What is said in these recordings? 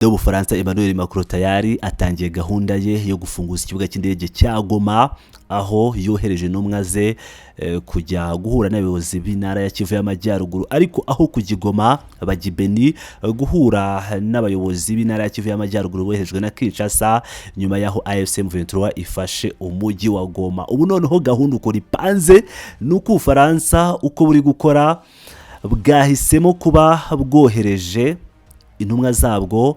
W'Ubufaransa Emmanuel Macron tayari atangiye gahunda ye yo gufunguza ikibuga cy'indege cya Goma, aho yohereje intumwa ze kujya guhura n'abayobozi b'intara ya Kivu y'Amajyaruguru. Ariko aho kujya i Goma, bajya i Beni guhura n'abayobozi b'intara ya Kivu y'Amajyaruguru boherejwe na Kinshasa, nyuma y'aho AFC M23 ifashe umujyi wa Goma. Ubu noneho gahunda uko ipanze ni uko Ubufaransa uko buri gukora, bwahisemo kuba bwohereje intumwa zabwo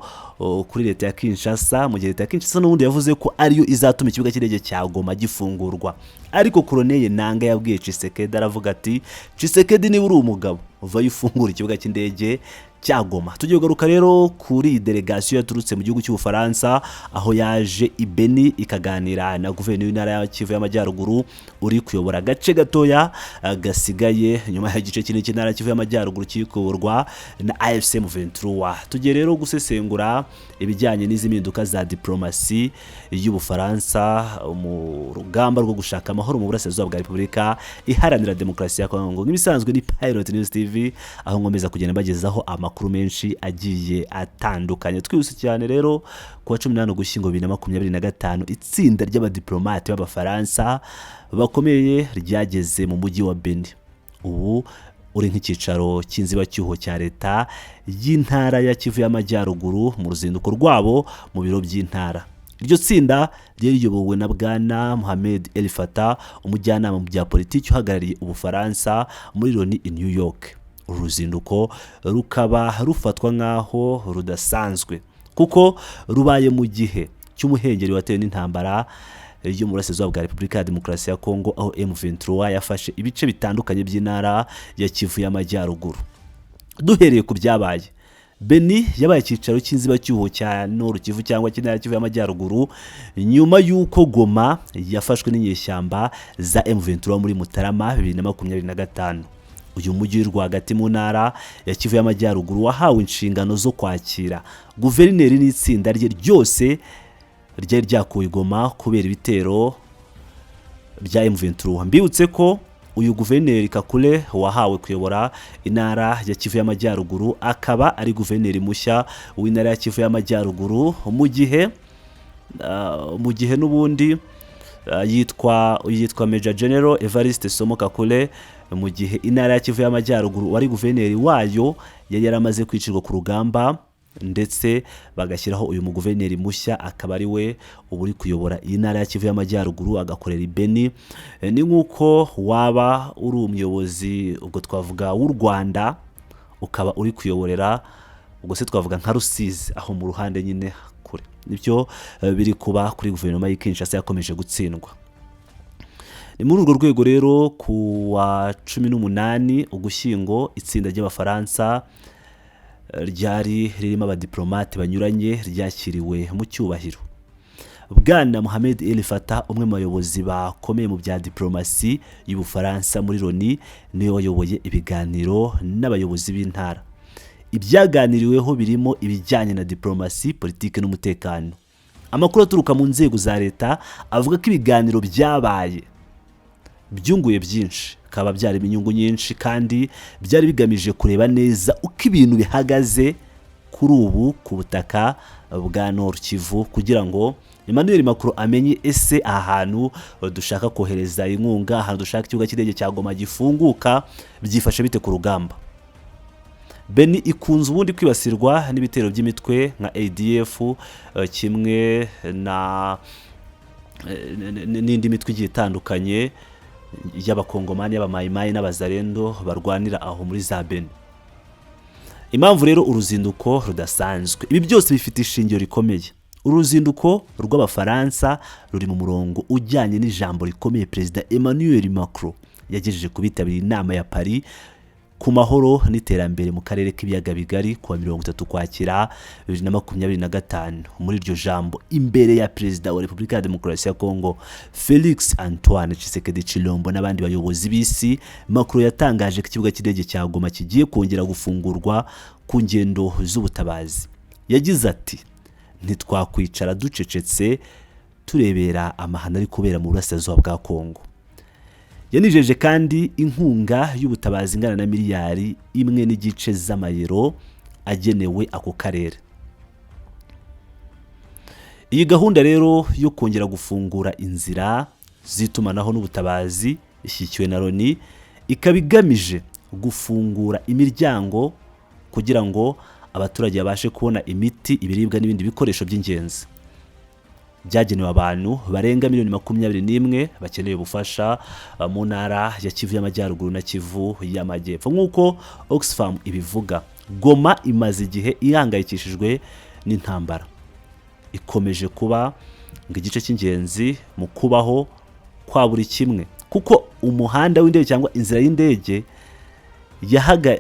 kuri leta ya Kinshasa, mu gihe leta ya Kinshasa n'ubundi yavuze ko ariyo izatuma ikibuga cy'indege cya Goma gifungurwa. Ariko Corneille Nanga yabwiye Tshisekedi, aravuga ati: "Tshisekedi, niba uri umugabo, vayo ufungura ikibuga cy'indege cya Goma." Tugiye kugaruka rero kuri iyi delegasiyo yaturutse mu gihugu cy'Ubufaransa, aho yaje i Beni ikaganira na guverineri w'intara ya Kivu y'Amajyaruguru uri kuyobora agace gatoya gasigaye nyuma y'igice kinini cy'intara ya Kivu y'Amajyaruguru kiri kuyoborwa na AFC M23. Tugiye rero gusesengura ibijyanye n'izi mpinduka za diplomasi y'Ubufaransa mu rugamba rwo gushaka amahoro mu burasirazuba bwa Repubulika Iharanira Demokarasi ya Kongo. Nk'ibisanzwe ni Pilot News TV, aho nkomeza kugenda mbagezaho amakuru menshi agiye atandukanye. Twihuse cyane rero, ku wa 18 Ugushyingo 2025, itsinda ry'abadiplomate b'Abafaransa bakomeye ryageze mu mujyi wa Beni, ubu uri nk'icyicaro cy'inzibacyuho cya leta y'intara ya Kivu y'Amajyaruguru, mu ruzinduko rwabo mu biro by'intara. Iryo tsinda ryari riyobowe na Bwana Mohamed El Fatah, umujyanama mu bya politiki uhagarariye Ubufaransa muri Loni i New York. Uru ruzinduko rukaba rufatwa nk'aho rudasanzwe kuko rubaye mu gihe cy'umuhengeri watewe n'intambara yo mu burasirazuba bwa Repubulika ya Demokarasi ya Kongo, aho M23 yafashe ibice bitandukanye by'intara ya Kivu y'Amajyaruguru. Duhereye ku byabaye, Beni yabaye icyicaro cy'inzibacyuho cya Nord Kivu cyangwa cy'intara ya Kivu y'Amajyaruguru, nyuma y'uko Goma yafashwe n'inyeshyamba za M23 muri Mutarama 2025. Uyu mujyi uri rwagati mu ntara ya Kivu y'Amajyaruguru wahawe inshingano zo kwakira guverineri n'itsinda rye ryose ryari ryakuwe i Goma kubera ibitero bya M23. Mbibutse ko uyu guverineri Kakule wahawe kuyobora intara ya Kivu y'Amajyaruguru akaba ari guverineri mushya w'intara ya Kivu y'Amajyaruguru, mu gihe n'ubundi yitwa Major General Evariste Somo Kakule, mu gihe intara ya Kivu y'Amajyaruguru wari guverineri wayo yari yaramaze kwicirwa ku rugamba, ndetse bagashyiraho uyu muguverineri mushya, akaba ari we uba uri kuyobora iyi ntara ya Kivu y'Amajyaruguru, agakorera i Beni. Ni nk'uko waba uri umuyobozi, ubwo twavuga w'u Rwanda, ukaba uri kuyoborera, ubwo se twavuga nka Rusizi, aho mu ruhande nyine kure. Nibyo biri kuba kuri guverinoma y'i Kinshasa yakomeje gutsindwa. Ni muri urwo rwego rero, ku wa 18 Ugushyingo, itsinda ry'Abafaransa ryari ririmo abadiplomate banyuranye ryakiriwe mu cyubahiro. Bwana Mohamed El Fatah, umwe mu bayobozi bakomeye mu bya diplomasi y'Ubufaransa muri Loni, niwe wayoboye ibiganiro n'abayobozi b'intara. Ibyaganiriweho birimo ibijyanye na diplomasi, politiki n'umutekano. Amakuru aturuka mu nzego za leta avuga ko ibiganiro byabaye byunguye byinshi, bikaba byarimo inyungu nyinshi, kandi byari bigamije kureba neza uko ibintu bihagaze kuri ubu ku butaka bwa Nord Kivu, kugira ngo Emmanuel Macron amenye: ese aha hantu dushaka kohereza inkunga, ahantu dushaka ikibuga cy'indege cya Goma gifunguka, byifashe bite ku rugamba? Beni ikunze ubundi kwibasirwa n'ibitero by'imitwe nka ADF kimwe na n'indi mitwe igiye itandukanye y'Abakongomani, y'Abamayimayi n'Abazarendo barwanira aho muri za Beni. Impamvu rero uruzinduko rudasanzwe, ibi byose bifite ishingiro rikomeye. Uru ruzinduko rw'Abafaransa ruri mu murongo ujyanye n'ijambo rikomeye Perezida Emmanuel Macron yagejeje ku bitabiriye inama ya Paris ku mahoro n'iterambere mu karere k'Ibiyaga Bigari ku wa 30 Ukwakira 2025. Muri iryo jambo imbere ya Perezida wa Repubulika ya Demokarasi ya Kongo Felix Antoine Tshisekedi Tshilombo n'abandi bayobozi b'isi, Macron yatangaje ko ikibuga cy'indege cya Goma kigiye kongera gufungurwa ku ngendo z'ubutabazi. Yagize ati: "Ntitwakwicara ducecetse turebera amahano ari kubera mu burasirazuba bwa Kongo." Yanijeje kandi inkunga y'ubutabazi ingana na miliyari 1.5 z'amayero agenewe ako karere. Iyi gahunda rero yo kongera gufungura inzira z'itumanaho n'ubutabazi ishyigikiwe na Loni, ikaba igamije gufungura imiryango kugira ngo abaturage babashe kubona imiti, ibiribwa n'ibindi bikoresho by'ingenzi byagenewe abantu barenga miliyoni 21 bakeneye ubufasha mu ntara ya Kivu y'Amajyaruguru na Kivu y'Amajyepfo. Nk'uko Oxfam ibivuga, Goma imaze igihe ihangayikishijwe n'intambara ikomeje kuba ngo igice cy'ingenzi mu kubaho kwa buri kimwe, kuko umuhanda w'indege cyangwa inzira y'indege yahaga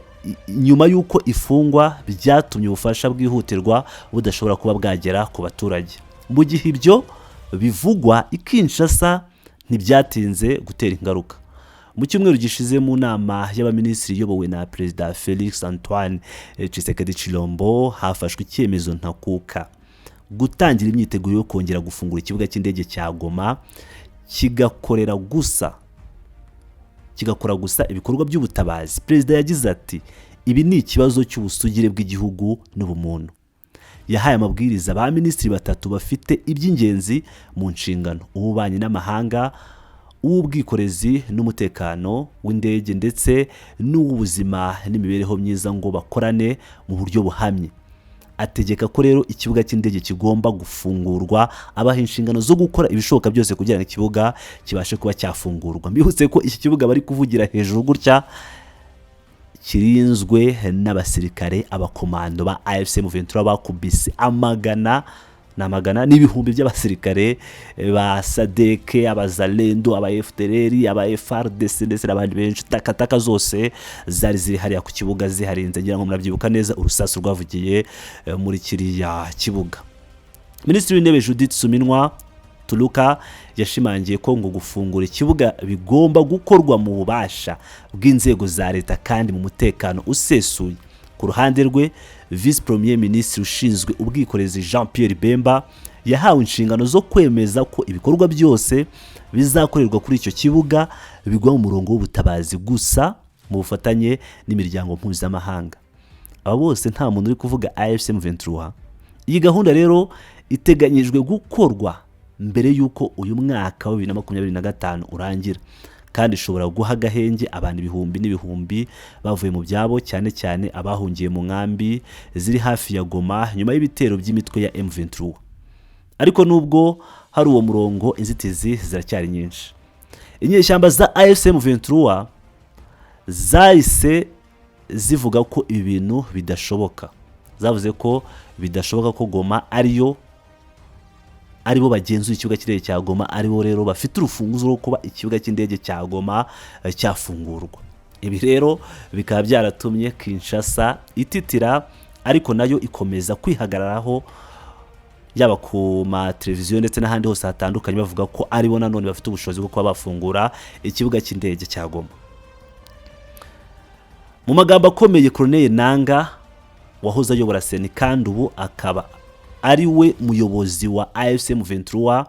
nyuma y'uko ifungwa byatumye ubufasha bwihutirwa budashobora kuba bwagera ku baturage. Mu gihe ibyo bivugwa, i Kinshasa ntibyatinze gutera ingaruka. Mu cyumweru gishize, mu nama y'abaminisitiri iyobowe na Perezida Felix Antoine Tshisekedi Tshilombo, hafashwe icyemezo ntakuka: gutangira imyiteguro yo kongera gufungura ikibuga cy'indege cya Goma, kigakorera gusa kigakora gusa ibikorwa by'ubutabazi. Perezida yagize ati: "Ibi ni ikibazo cy'ubusugire bw'igihugu n'ubumuntu." Yahaye amabwiriza ba minisitiri batatu bafite iby'ingenzi mu nshingano: uw'ububanyi n'amahanga, uw'ubwikorezi n'umutekano w'indege, ndetse n'uw'ubuzima n'imibereho myiza, ngo bakorane mu buryo buhamye. Ategeka ko rero ikibuga cy'indege kigomba gufungurwa, abaha inshingano zo gukora ibishoboka byose kugira ngo ikibuga kibashe kuba cyafungurwa. Mbibutse ko iki kibuga bari kuvugira hejuru gutya kirinzwe n'abasirikare, abakomando ba AFC M23 bakubise amagana n'amagana n'ibihumbi by'abasirikare ba SADC, abazalendo, aba FDLR, aba FARDC ndetse n'abandi benshi. Takataka zose zari ziri hariya ku kibuga ziharinze. Ngira ngo murabyibuka neza urusasu rwavugiye muri kiriya kibuga. Minisitiri w'Intebe Judith Suminwa Tuluka yashimangiye ko ngo gufungura ikibuga bigomba gukorwa mu bubasha bw'inzego za leta kandi mu mutekano usesuye. Ku ruhande rwe, Vice Premier Ministre ushinzwe ubwikorezi, Jean Pierre Bemba, yahawe inshingano zo kwemeza ko ibikorwa byose bizakorerwa kuri icyo kibuga bigwa mu murongo w'ubutabazi gusa, mu bufatanye n'imiryango mpuzamahanga. Aba bose nta muntu uri kuvuga AFC M23. Iyi gahunda rero iteganyijwe gukorwa mbere y'uko uyu mwaka wa 2025 urangira, kandi ishobora guha agahenge abantu ibihumbi n'ibihumbi bavuye mu byabo, cyane cyane abahungiye mu nkambi ziri hafi ya Goma nyuma y'ibitero by'imitwe ya M23. Ariko nubwo hari uwo murongo, inzitizi ziracyari nyinshi. Inyeshyamba za AFC M23 zahise zivuga ko ibi bintu bidashoboka. Zavuze ko bidashoboka ko Goma ariyo aribo bagenzura ikibuga cy'indege cya Goma, aribo rero bafite urufunguzo rwo kuba ikibuga cy'indege cya Goma cyafungurwa. Ibi rero bikaba byaratumye Kinshasa ititira, ariko nayo ikomeza kwihagararaho, yaba ku mateleviziyo ndetse n'ahandi hose hatandukanye, bavuga ko aribo nanone bafite ubushobozi bwo kuba bafungura ikibuga cy'indege cya Goma. Mu magambo akomeye, Corneille Nanga wahoze ayobora CENI kandi ubu akaba ari we muyobozi wa AFC M23,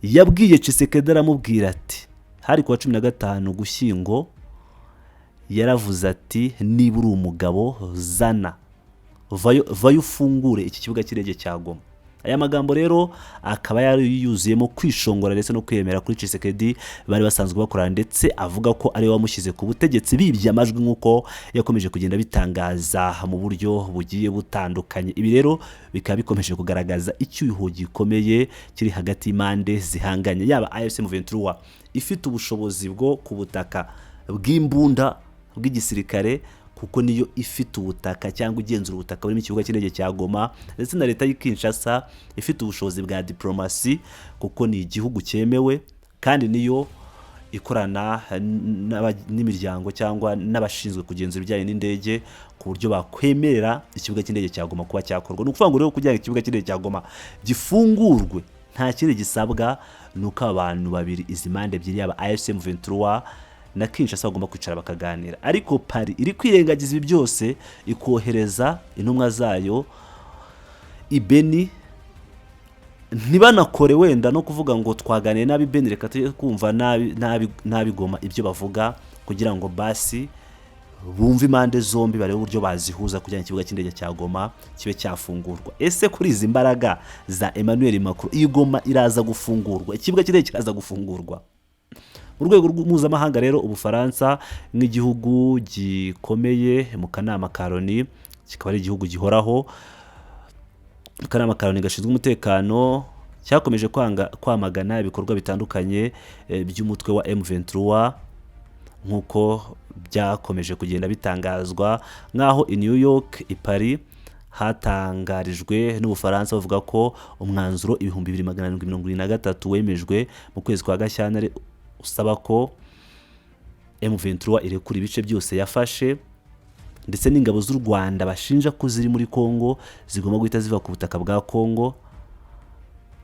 yabwiye Tshisekedi, aramubwira ati, hari kuwa 15 Gushyingo, yaravuze ati: "Niba uri umugabo, zana vayo, vayo ufungure iki kibuga cy'indege cya Goma." Aya magambo rero akaba yari yuzuyemo kwishongora ndetse no kwiyemera kuri Tshisekedi bari basanzwe bakorana, ndetse avuga ko ariwe wamushyize ku butegetsi bibye amajwi, nk'uko yakomeje kugenda bitangaza mu buryo bugiye butandukanye. Ibi rero bikaba bikomeje kugaragaza icyuho gikomeye kiri hagati y'impande zihanganye, yaba AFC M23 ifite ubushobozi bwo ku butaka bw'imbunda bw'igisirikare, kuko niyo ifite ubutaka cyangwa igenzura ubutaka burimo ikibuga cy'indege cya Goma, ndetse na leta y'i Kinshasa ifite ubushobozi bwa diplomasi, kuko ni igihugu cyemewe kandi niyo ikorana n'imiryango cyangwa n'abashinzwe kugenzura ibijyanye n'indege, ku buryo bakwemerera ikibuga cy'indege cya Goma kuba cyakorwa. Ni ukuvuga ngo rero kugira ngo ikibuga cy'indege cya Goma gifungurwe, nta kindi gisabwa, ni uko abantu babiri, izi mpande ebyiri, yaba AFC M23 na Kinshasa, bagomba kwicara bakaganira. Ariko Paris iri kwirengagiza ibi byose, ikohereza intumwa zayo i Beni, ntibanakore wenda no kuvuga ngo twaganiye nabi Beni, reka tujye kumva nabi nabi nabi Goma ibyo bavuga, kugira ngo basi Bumve impande zombi, barebe uburyo bazihuza kugira ngo ikibuga cy'indege cya Goma kibe cyafungurwa. Ese kuri izi mbaraga za Emmanuel Macron, iyi Goma iraza gufungurwa? Ikibuga cy'indege kiraza gufungurwa? Mu rwego mpuzamahanga rero, Ubufaransa nk'igihugu gikomeye mu kanama ka Loni, kikaba ari igihugu gihoraho mu kanama ka Loni gashinzwe umutekano, cyakomeje kwanga kwamagana ibikorwa bitandukanye by'umutwe wa M23, nk'uko byakomeje kugenda bitangazwa, nk'aho i New York, i Paris hatangarijwe n'Ubufaransa bavuga ko umwanzuro 2773 wemejwe mu kwezi kwa Gashyantare usaba ko M23 irekura ibice byose yafashe, ndetse n'ingabo z'u Rwanda bashinja ko ziri muri Congo zigomba guhita ziva ku butaka bwa Congo,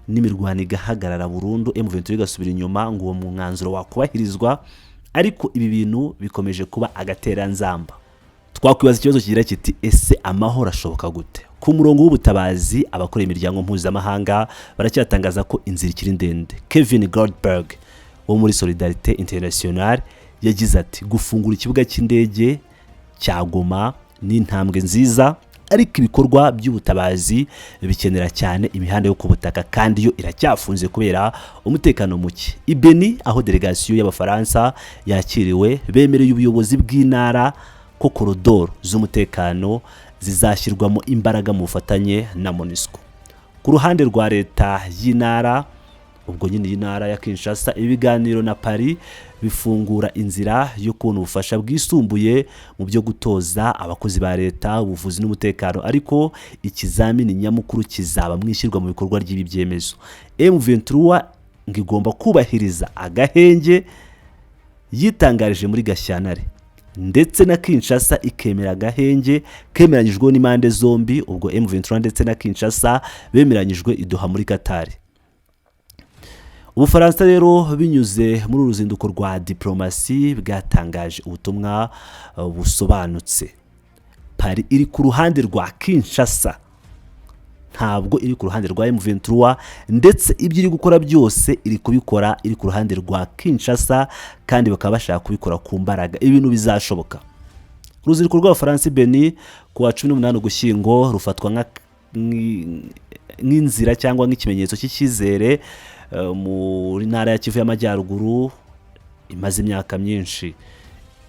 n'imirwano igahagarara burundu, M23 igasubira inyuma, ngo uwo mwanzuro wakubahirizwa. Ariko ibi bintu bikomeje kuba agateranzamba. Twakwibaza ikibazo kigira kiti: ese amahoro ashoboka gute? Ku murongo w'ubutabazi, abakora imiryango mpuzamahanga baracyatangaza ko inzira ikiri ndende. Kevin Goldberg wo muri Solidarité Internationale yagize ati: "Gufungura ikibuga cy'indege cya Goma ni intambwe nziza, ariko ibikorwa by'ubutabazi bikenera cyane imihanda yo ku butaka, kandi yo iracyafunze kubera umutekano muke." I Beni, aho delegasiyo y'Abafaransa yakiriwe, bemereye ubuyobozi bw'intara ko korodoro z'umutekano zizashyirwamo imbaraga mu bufatanye na MONUSCO. Ku ruhande rwa leta y'intara, ubwo nyine iyi ntara ya Kinshasa, ibiganiro na Paris bifungura inzira yo kubona ubufasha bwisumbuye mu byo gutoza abakozi ba leta, ubuvuzi n'umutekano, ariko ikizamini nyamukuru kizaba mu ishyirwa mu bikorwa ry'ibi byemezo. M23 ngo igomba kubahiriza agahenge yitangarije muri Gashyantare, ndetse na Kinshasa ikemera agahenge kemeranyijweho n'impande zombi. Ubwo M23 ndetse na Kinshasa bemeranyijwe i Doha muri Qatar. Ubufaransa rero, binyuze muri uru ruzinduko rwa diplomasi, bwatangaje ubutumwa busobanutse: Paris iri ku ruhande rwa Kinshasa, ntabwo iri ku ruhande rwa M23, ndetse ibyo iri gukora byose iri kubikora iri ku ruhande rwa Kinshasa, kandi bakaba bashaka kubikora ku mbaraga. Ibintu bizashoboka? Uruzinduko rw'Abafaransa i Beni ku wa 18 Ugushyingo rufatwa nk'inzira cyangwa nk'ikimenyetso cy'icyizere muri ntara ya Kivu y'Amajyaruguru imaze imyaka myinshi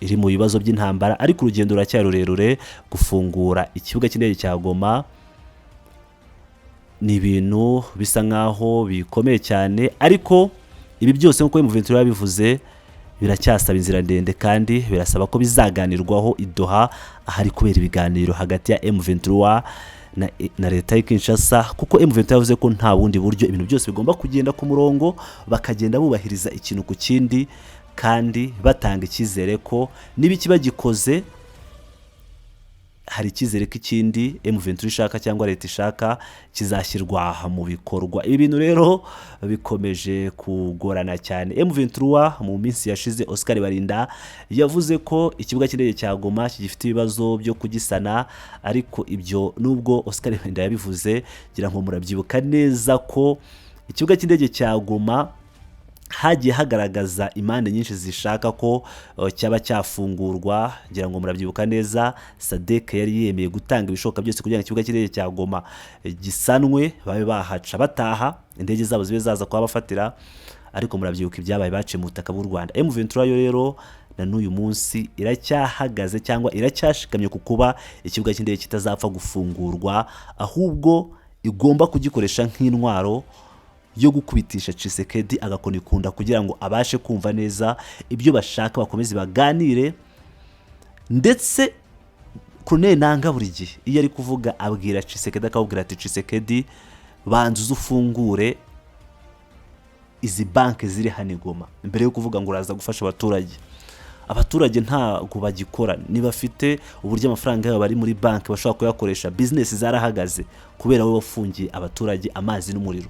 iri mu bibazo by'intambara. Ariko urugendo ruracyari rurerure. Gufungura ikibuga cy'indege cya Goma ni ibintu bisa nkaho bikomeye cyane, ariko ibi byose, nk'uko M23 yabivuze, biracyasaba inzira ndende, kandi birasaba ko bizaganirwaho i Doha, ahari kubera ibiganiro hagati ya M23 na leta y'i Kinshasa, kuko M23 yavuze ko nta bundi buryo, ibintu byose bigomba kugenda ku murongo, bakagenda bubahiriza ikintu ku kindi, kandi batanga icyizere ko niba ikiba gikoze, hari icyizere ko ikindi M23 ishaka cyangwa leta ishaka kizashyirwa mu bikorwa. Ibi bintu rero bikomeje kugorana cyane. M23 mu minsi yashize, Oscar Barinda yavuze ko ikibuga cy'indege cya Goma kigifite ibibazo byo kugisana, ariko ibyo, nubwo Oscar Barinda yabivuze, ngira ngo murabyibuka neza ko ikibuga cy'indege cya Goma hagiye hagaragaza impande nyinshi zishaka ko cyaba cyafungurwa. Ngira ngo murabyibuka neza, SADC yari yemeye gutanga ibishoboka byose kugira ngo ikibuga cy'indege cya Goma gisanwe, babe bahaca bataha, indege zabo zibe zaza kuhabafatira, ariko murabyibuka ibyabaye, baciye mu butaka bw'u Rwanda. M23 yo rero na n'uyu munsi iracyahagaze cyangwa iracyashikamye ku kuba ikibuga cy'indege kitazapfa gufungurwa, ahubwo igomba kugikoresha nk'intwaro yo gukubitisha Tshisekedi agakoni kunda, kugira ngo abashe kumva neza ibyo bashaka, bakomeze baganire. Ndetse Corneille Nanga buri gihe iyo ari kuvuga abwira Tshisekedi, akababwira ati: "Tshisekedi, banza uze ufungure izi banki ziri hano i Goma mbere yo kuvuga ngo uraza gufasha abaturage. Abaturage ntabwo bagikora, ntibafite uburyo amafaranga yabo bari muri banki bashobora kuyakoresha. Bizinesi zarahagaze kubera wowe wafungiye abaturage amazi n'umuriro.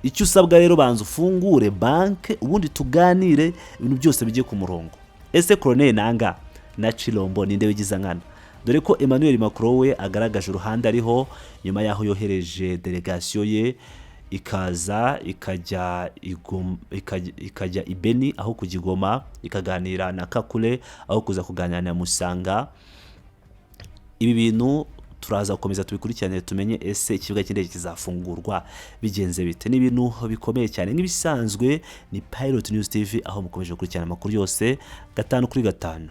Icyo usabwa rero, banza ufungure banki, ubundi tuganire, ibintu byose bijye ku murongo." Ese Corneille Nanga na Chilombo ninde wigiza nkana? Dore ko Emmanuel Macron we agaragaje uruhande ariho nyuma y'aho yohereje delegasiyo ye. ikaza ikajya i Beni aho kujya i Goma, ikaganira na Kakule aho kuza kuganira na Musanga. Ibi bintu turaza gukomeza tubikurikirane, tumenye ese ikibuga cy'indege kizafungurwa bigenze bite. Ni ibintu bikomeye cyane. Nk'ibisanzwe ni Pilot News TV, aho mukomeje gukurikirana amakuru yose gatanu kuri gatanu.